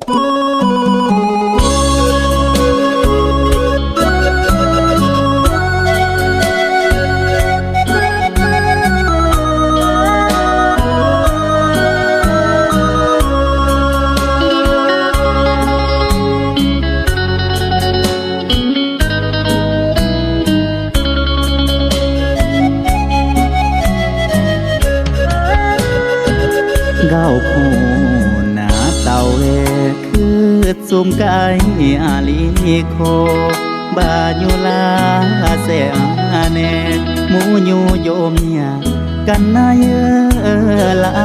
ເກົ້າຜູ້ໜ້າເຕົ້າເອ ຄືຊຸມກາຍອາລີໂຄ ບາຍຸລາແສອາແນ ໝູ່ຢູ່ໂຍມເມຍ ກັນນາເຢີລາ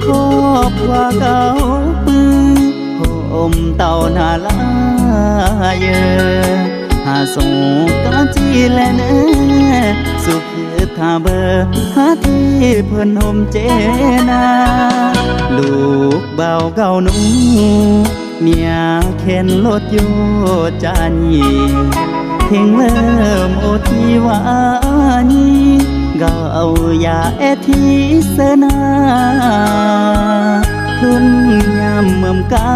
ຄອບຄົວເກົ່າປື ໂຮມເຕົ້ານາລາເຢີ ຫາສົງການຈີແລເນີ ສຸຂືດທາເບີ ຫາທີ່ເພິ່ນໂຮມເຈນາ ລູກບ່າວເກົ່າໜຸ່ມ ເມຍເຂັນລົດຢູ່ຈານເຫງເລີ່ມໂອທີ່ວານີ ເກົ້າຢ່າແອທີ່ເຊີນາ ລຸນຍາມເມີມກາ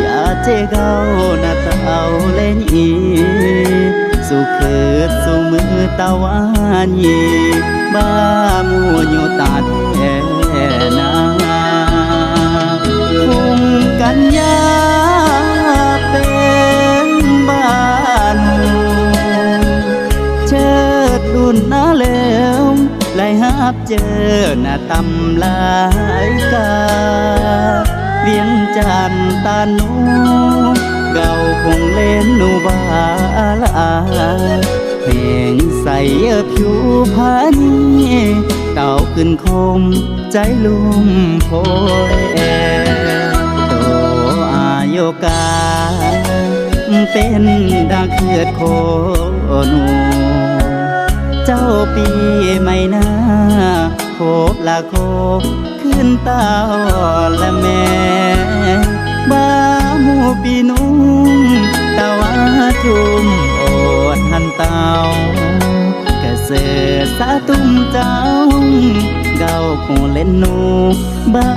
ຢ່າເຈເກົ້ານາເຕົ້າແລຍີ ສຸຂືດສຸມືຕາວານີ ບາໝູ່ຢູ່ຕາແທນາ ຄຸງກັນຍາເປັນບ້ານ ເຊີດລຸນນາເລີມ ໄດ້ຮັບເຈີນາຕຳລາຍກາ ວຽງຈັນຕານູ ເກົ້າຄົງເລນນູບາລາ ແຫ່ງໃສເອີຜິວພານີ ເຕົ້າຂຶ້ນຄົມໃຈລຸ່ມໂພຍແອ ໂຕອາໂຍກາ ເປັນດັ່ງເຂືອດໂຄໜູ ເຈົ້າປີໃໝ່ນາ ໂຄບລະໂຄບ ຄືນຕາອ່ອນລະແມ່ ບາໝູ່ປີໜຸ່ມ ຕາວາຈຸມໂອດຫັນເຕົ້າ ກະເສີດສາຕຸ້ມເຈົ້າ ເກົ້າຄົງເລນນູບາ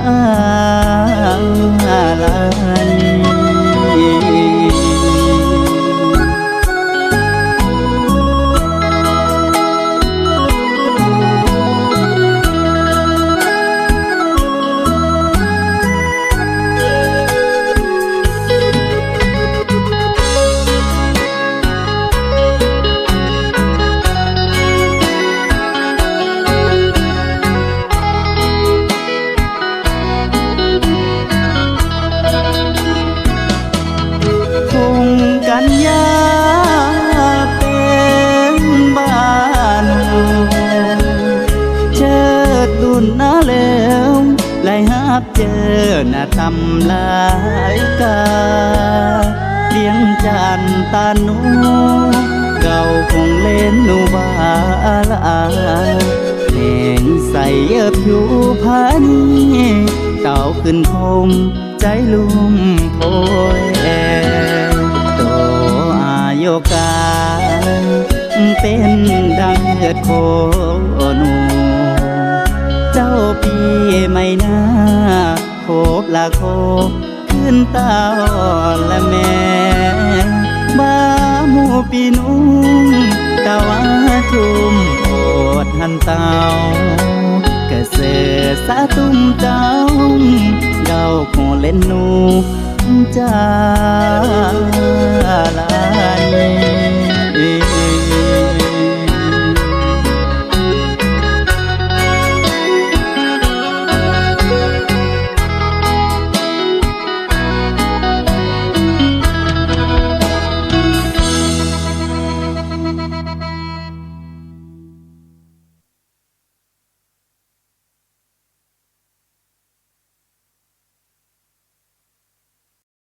ລານີ. ຄົງກັນຍາເປັນບ້ານ ເຈີດລຸນນາເລີມ ໄດ້ຮັບເຈີນາຕຳລາຍກາ ວຽງຈັນຕານູ ເກົ້າຄົງເລນນູບາລາ ແຫ່ງໃສເອີຜິວພານີ ເຕົ້າຂຶ້ນຄົມ ໃຈລຸ່ມໂພຍແອ ໂຕອາໂຍກາ ເປັນດັ່ງເລືອດໂຄໜູ ເຈົ້າປີໃໝ່ນາ ໂຄບລະໂຄບ ຄືນຕາອ່ອນລະແມ່ ບາໝູ່ປີນຸ່ງ ຕາວາຈຸ່ມໂອດຫັນເຕົ້າ ກະເສີດສາຕຸ້ມເຈົ້າ ເກົ້າໂຄເລນນູ ຈາລານີ.